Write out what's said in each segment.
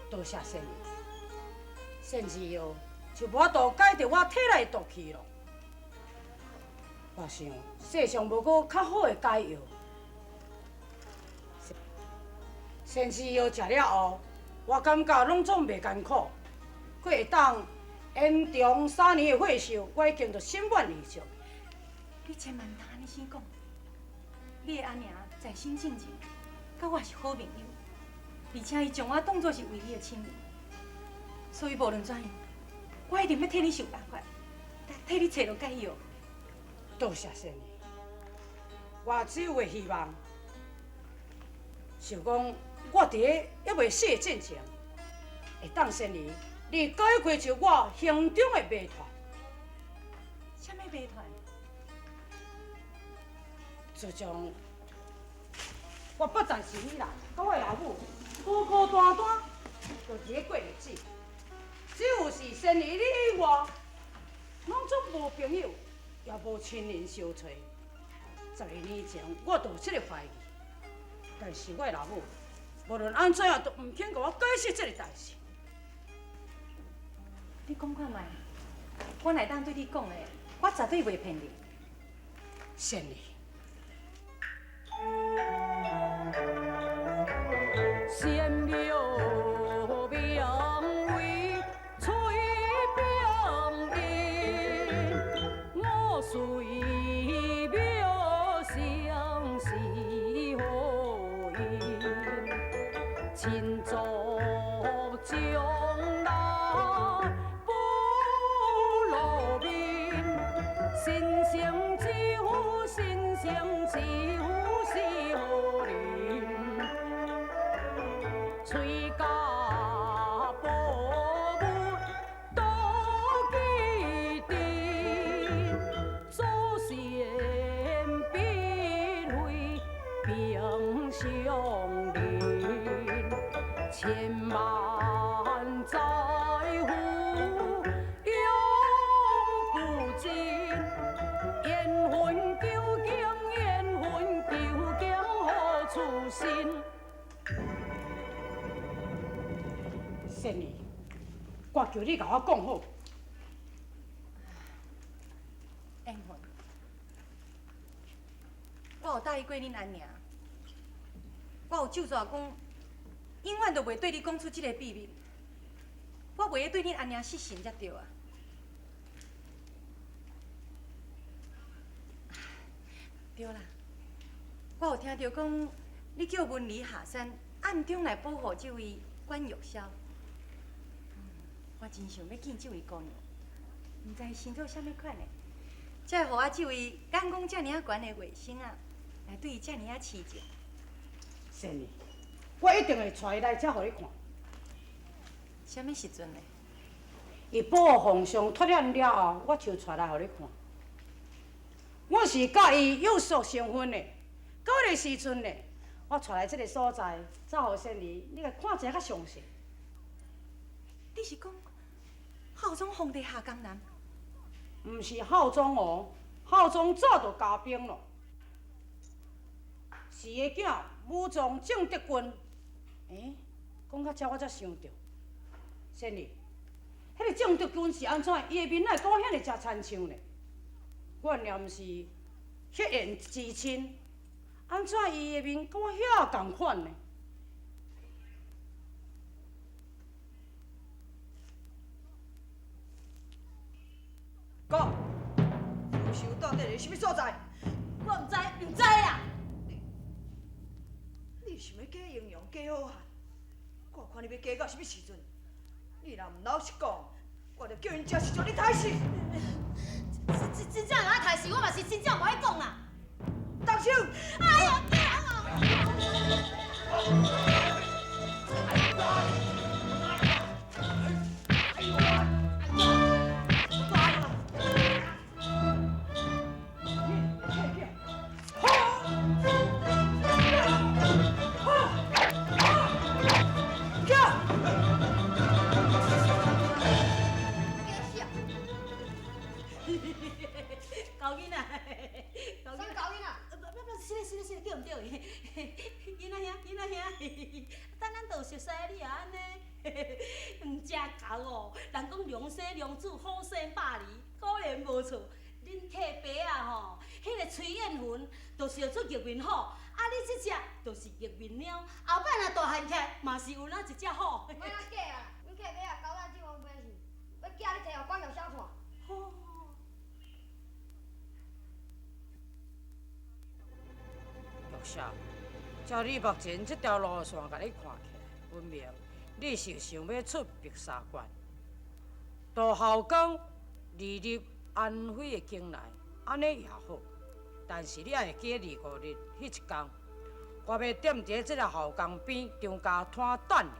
多謝仙兒，仙子藥就無法度解著我體內的毒氣咯。我想世上無閣較好的解藥。仙子藥食了後，我感覺攏總袂艱苦，閣會當延長3年的歲數，我已經就心滿意足。你千萬毋通按呢生講。你的阿娘在生進前，佮我是好朋友，而且伊將我當作是唯一的親人，所以無論怎樣，我一定欲替你想辦法，替你揣著解藥。多謝仙兒，我只有个希望，想講我佇咧猶未死的進前，會當仙兒，你解開出我胸中的謎團。啥物謎團？自從我不在世以來，佮我老母孤孤單單，就佇咧過日子。只有是仙兒你以外，攏總無朋友，也無親人相揣。12年前，我就有這個懷疑，但是我的老母無論按怎樣都毋肯共我解釋這個代誌。你講看覓，我若會當對你講的，我絕對袂騙你。仙兒。仙廟名為翠屏院，我隨廟相是好因，親族將來不露面，神聖之父，神聖之父是何人？吹甲寶物都記得，祖先必非平常人，千萬財富用不盡，緣分究竟，緣分究竟何處尋？仙兒，我求你共我講好。緣分，我有答應過恁阿娘，我有咒詛講，永遠都袂對你講出這个秘密。我袂使對恁阿娘失信才對啊。對啦，我有聽著講，你叫文理下山，暗中來保護這位管玉瀟。我真想欲見這位姑娘，毋知生做啥物款的，才會予我這位眼光遮爾仔懸的外甥仔，來對伊遮爾仔痴情。仙兒，我一定會帶伊來遮予你看。啥物時陣呢？伊保護皇上脫險了後，我就帶來予你看。我是佮伊有所成婚的，到彼個時陣呢，我帶來這個所在，才予仙兒你來看一下較詳細。你是講孝宗皇帝下江南？毋是孝宗哦，孝宗早就駕崩咯。是伊的囝武宗鄭德君。欸，講到這我才想著，仙兒，彼個鄭德君是按怎？伊的面哪會佮我遐爾誠親像呢？阮也毋是血緣至親，按怎伊的面佮我遐仝款呢？講，福壽到底佇啥物所在？我毋知，毋知啦。你，你是欲假英雄假好漢？我看你欲假到啥物時陣？你若毋老實講，我就叫𪜶食是將你刣死。真真正會愛刣死，我嘛是真正無愛講啦。動手！哎呦，狗囡仔，狗囡仔，是咧是咧。對毋對？囡仔兄，囡仔兄，等咱都熟似你也按呢，毋食猴哦。人講良生良子，好生百二，果然無錯。恁客爸仔吼，彼個崔艷雲就是著出玉面虎，啊，你這隻就是玉面貓，後擺若大漢起來，嘛是有那一隻虎。莫仔假啊！阮客爸仔交咱這方面是，欲寄你提予關玉筱看。吼！玉筱，照你目前這條路線，共你看起來，分明你是想欲出白沙關，渡鱟江，而入安徽的境內，按呢也好。但是你愛會記得25日彼一工，我欲踮佇這个鱟江邊張家灘等你。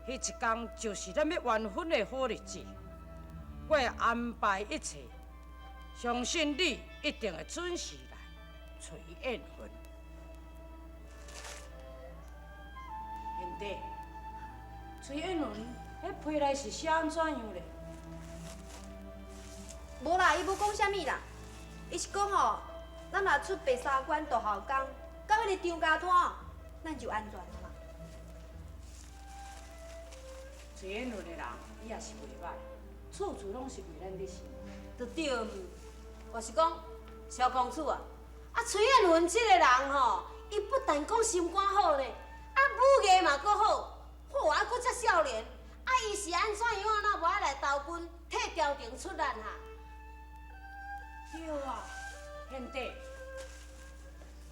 彼一工就是咱欲完婚的好日子，我會安排一切，相信你一定會準時來崔艷雲。賢弟，崔艷雲彼批來是寫按怎樣咧？無啦，伊無講啥物啦，伊是講吼，咱若出白沙關渡鱟江，到彼个張家灘，咱就安全啊啦。崔艷雲的人，伊也是袂䆀，處處攏是為咱咧想。就對，我是講蕭公子啊，啊崔艷雲這個人吼，伊不但講心肝好咧，啊武藝嘛閣好，好啊閣遮少年，啊伊是按怎樣啊？若無愛來投軍，替朝廷出力哈？對啊，賢弟，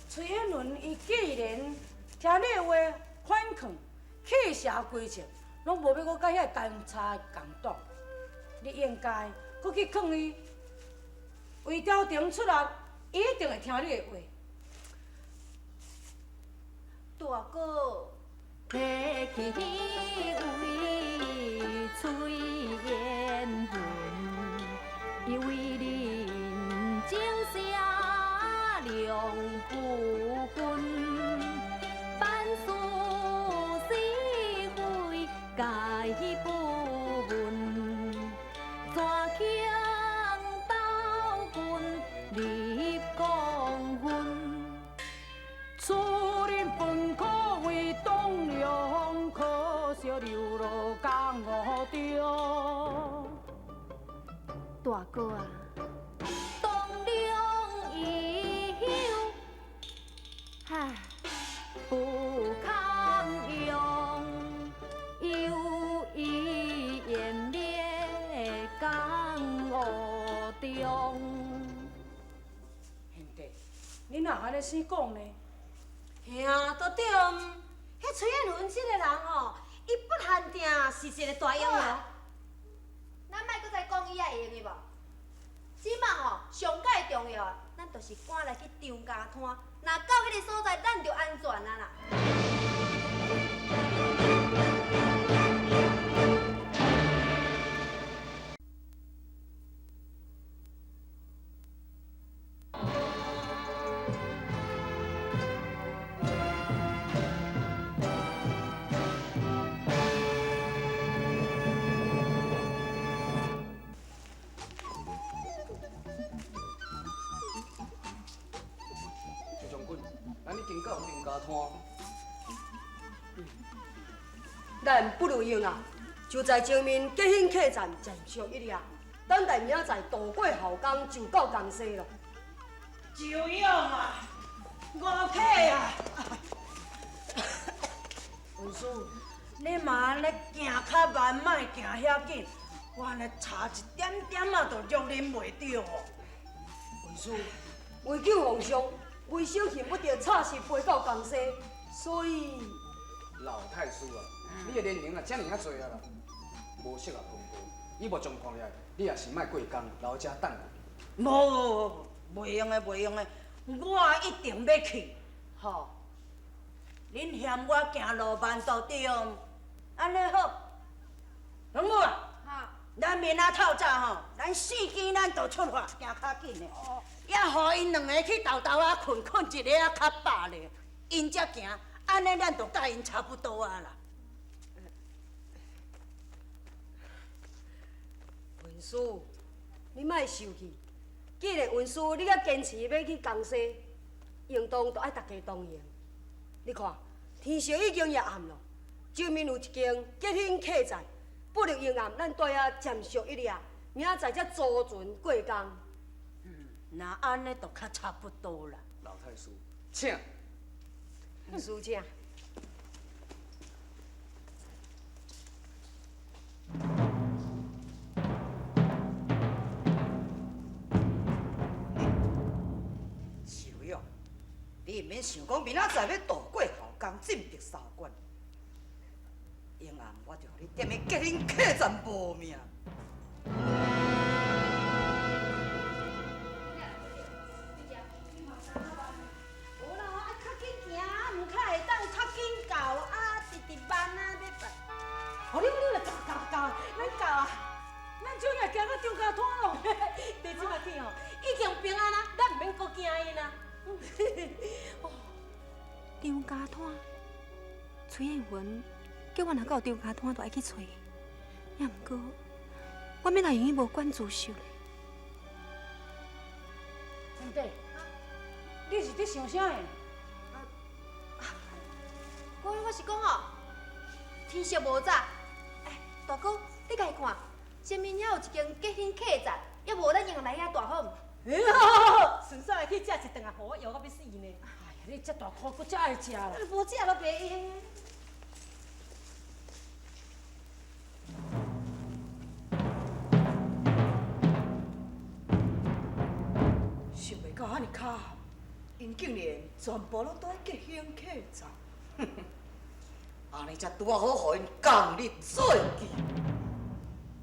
崔艷雲伊既然聽你的話反抗，棄邪歸正，攏無欲閣佮遐個監察共黨，你應該閣去勸伊，為朝廷出力，伊一定會聽你的話。大哥，提起為崔艷雲，伊為恁情寫兩不分，萬事是非皆不問，怎肯投軍立功勋？此人本可為棟梁，可惜流落江湖中。大哥啊，棟梁異鄉，唉，不堪用，有意湮滅江湖中。賢弟，你哪按呢生講呢？嘿啊，都對。彼崔艷雲這個人吼，伊不限定是一個大英雄。咱莫閣再講伊仔會用的無？這擺吼，上蓋重要，咱就是趕來去張家灘，若到彼个所在，咱就安全啊啦。徐將軍，咱已經到張家灘。咱不如用啊，就在前面吉興客棧暫宿一夜，等待明仔載渡過鱟江就到江西咯。周勇啊，吳客啊，文書，你嘛按呢行較慢，莫行遐緊，我按呢差一點點仔，就約恁袂著哦。文書，為救皇上，微小恨不得插翅飛到江西，所以老太師啊，你的年齡啊，遮爾啊濟啊啦，無適合公告。以目前看來，你也是莫過江，留遮等。無，袂用的，袂用的，我一定欲去，吼！恁嫌我行路慢就對，按呢好。老母啊，咱明仔透早吼，咱四更咱就出發，行較緊的。也予𪜶兩个去沓沓仔睏，睏一下仔較飽咧，𪜶才行，按呢咱就佮𪜶差不多啊啦。文書，你莫受氣。既然文書你閣堅持欲去江西，应当都爱大家同行。你看，天色已经也暗咯，前面有一间吉兴客栈，不如永暗，咱蹛遐暂宿一夜，明仔载才坐船过江。嗯，若按呢，就较差不多啦。老太师，请。老师请。秀勇，你毋免想讲明仔载欲渡过后江进白沙关，永暗我就予你踮咧吉兴客栈无命。无啦，爱较紧行，毋较会当较紧到啊，直直慢啊，欲办。哦，你你来到到到，咱到啊，咱终于行到张家滩咯。你这马去吼，已经平安啊，咱毋免阁惊𪜶啦。张家滩，崔艳云叫我若到张家滩，就爱去揣伊。也毋过，我欲哪会用得无管自受呢？三弟，你是伫想啥的？我是讲吼，天色无早，哎，大哥，你家己看，前面遐有一间吉兴客栈，要无咱用来遐住好毋？哎哟，顺煞来去食一顿啊，予我枵到欲死呢。哎呀，你这大箍阁遮爱食啦？无食都袂用。想袂到按呢巧合，𪜶竟然全部拢蹛伫吉兴客栈。按呢才拄仔好，予𪜶共日做记。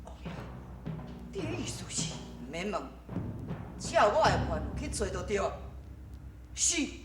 王爷，你的意思是？毋免问，照我的范围去揣就对。是。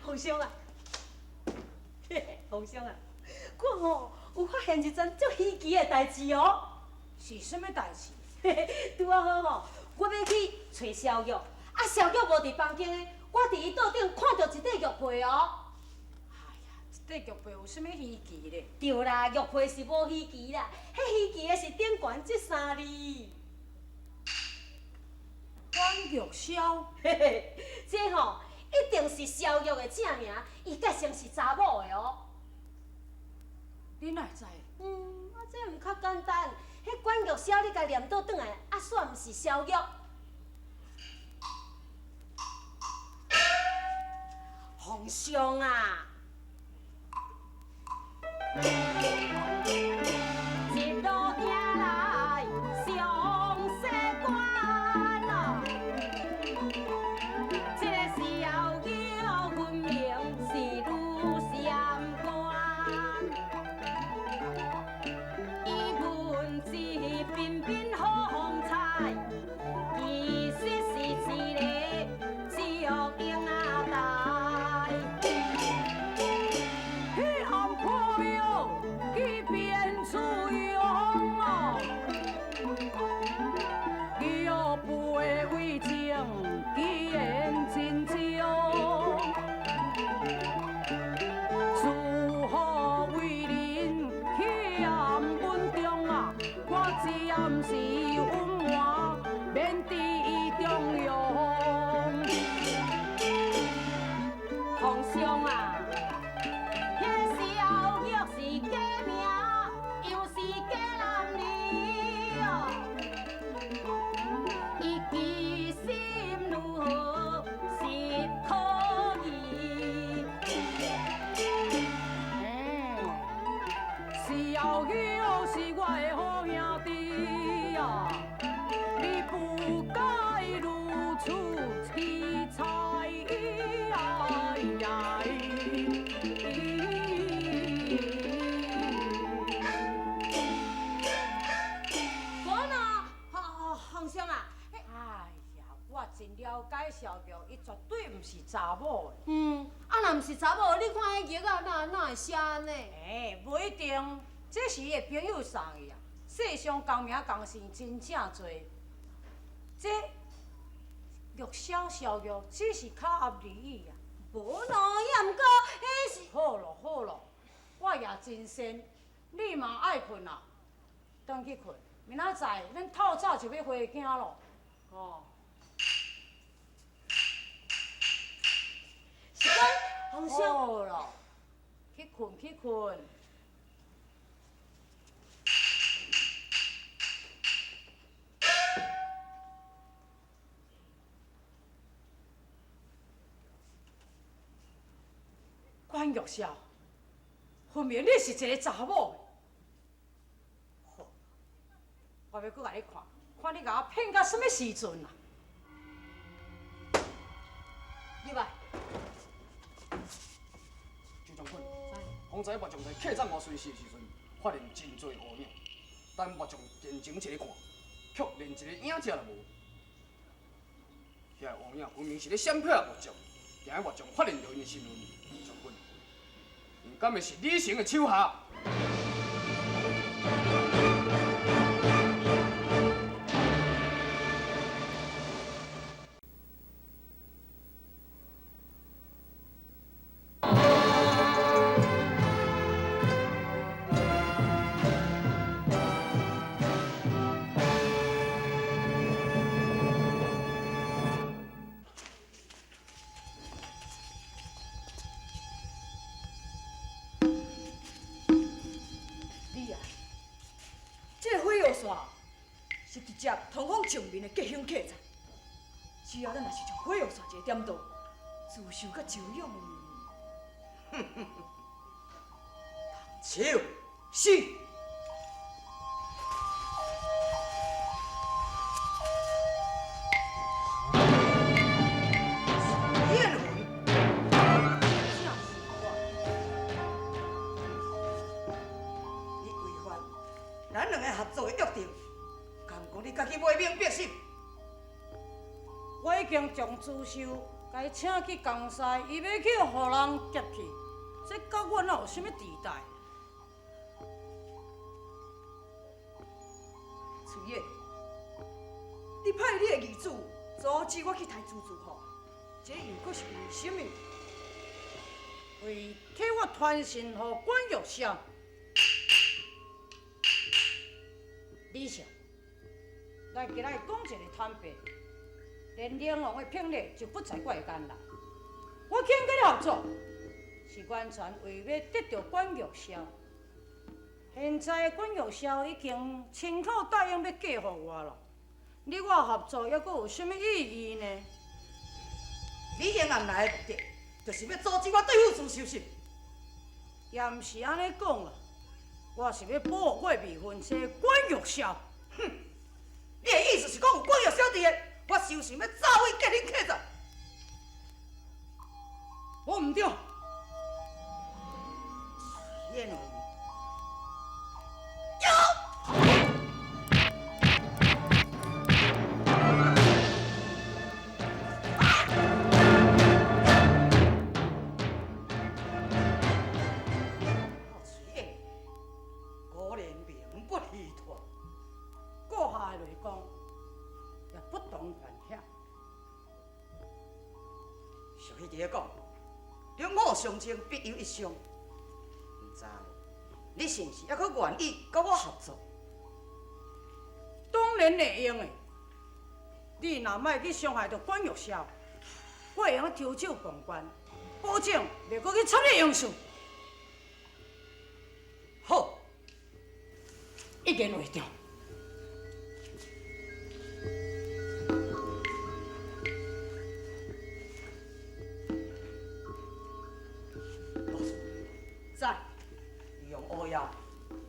皇上啊，皇上啊，我吼有发现一桩足稀奇的代志哦。是啥物代志？拄仔好吼，我欲去揣萧玉，啊，萧玉无伫房间的，我伫伊桌顶看著一块玉佩哦。哎呀，一块玉佩有啥物稀奇咧？对啦，玉佩是无稀奇啦，彼稀奇的是顶悬这三字。关玉箫，嘿嘿，这吼一定是萧玉的正名，伊结成是查某的哦。你哪会知？嗯，啊，这毋较简单。彼关玉箫，你共念倒转来，啊，煞毋是萧玉。皇上啊，一路行來上西關咯，這個時候叫分明是女閃官，伊文質彬彬風采，其實是一个石英仔呆。彼暗破廟去变出勇哦，玉杯为证，见真章。诸侯为人欠稳重啊，我暂时隐瞒，免得中用。皇上啊，彼萧玉是假名，又是假男儿哦。伊其心如何是可疑？萧玉是我的好兄弟啊，你不该如此凄惨呀！我呢，皇上啊，哎呀，我真了解萧玉，伊绝对毋是查某的。啊，若毋是查某，你看彼玉仔哪会写按呢？哎，无一定，这是伊的朋友送伊啊。世上共名共姓真正济，这玉箫萧玉只是巧合而已啊。无咯，也毋过彼是。好咯好咯，我也真善，你嘛爱困啊，转去困。明仔载咱透早就欲回京咯。哦。是讲皇上。好咯，去困去困。关玉箫，分明你是一个查某的。好，我欲阁共你看，看你共我骗到啥物时阵啊！入来。周将军，方才木匠在客栈外巡视的时阵，发现真济乌影，但木匠定睛一个看，却连一个影子也无。遐个乌影分明是咧闪避木匠，惊木匠发现著𪜶的身份。将军，𪜶敢会是李成的手下？你啊，这个火药线是直接通往正面的吉兴客栈。只要咱若是将火药线一个点到，自首佮周勇，手是。燕云，正是我。你违反咱两个合作的约定，敢讲你家己袂明白是？我已经将朱秀共伊请去江西，伊欲去予人劫去，这佮我哪有啥物地带？翠燕，你派你的义子阻止我去抬朱自吼，这又阁是为什么？为替我传信予关玉箫。李少，咱今仔日讲一个坦白，连灵王的聘礼就不在我的眼内。我肯佮你合作，是完全为欲得著关玉箫。现在关玉箫已经亲口答应欲嫁予我了，你我合作犹阁有啥物意义呢？你现暗来的目的，就是欲阻止我对付朱秀是？也毋是按呢讲啦。我是欲保護我未婚妻管玉筱。哼，你的意思是講有管玉筱佇个，我就想欲炸毀吉興客棧？我毋對。燕有。果然名不虚传，阁下的雷公也不同凡响。俗语伫咧讲，龙虎相争，必有一伤。毋知你是毋是犹阁愿意佮我合作？當然會用的。你若莫去傷害著管玉筱，我會用抽手旁觀，保證袂閣去插你閒事。好，一言為定。老師，在，利用烏夜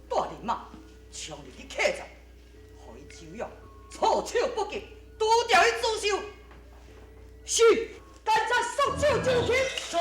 帶人馬衝入去客棧，予伊周勇措手不及，除掉伊誅首。是，監察束手就擒。抓。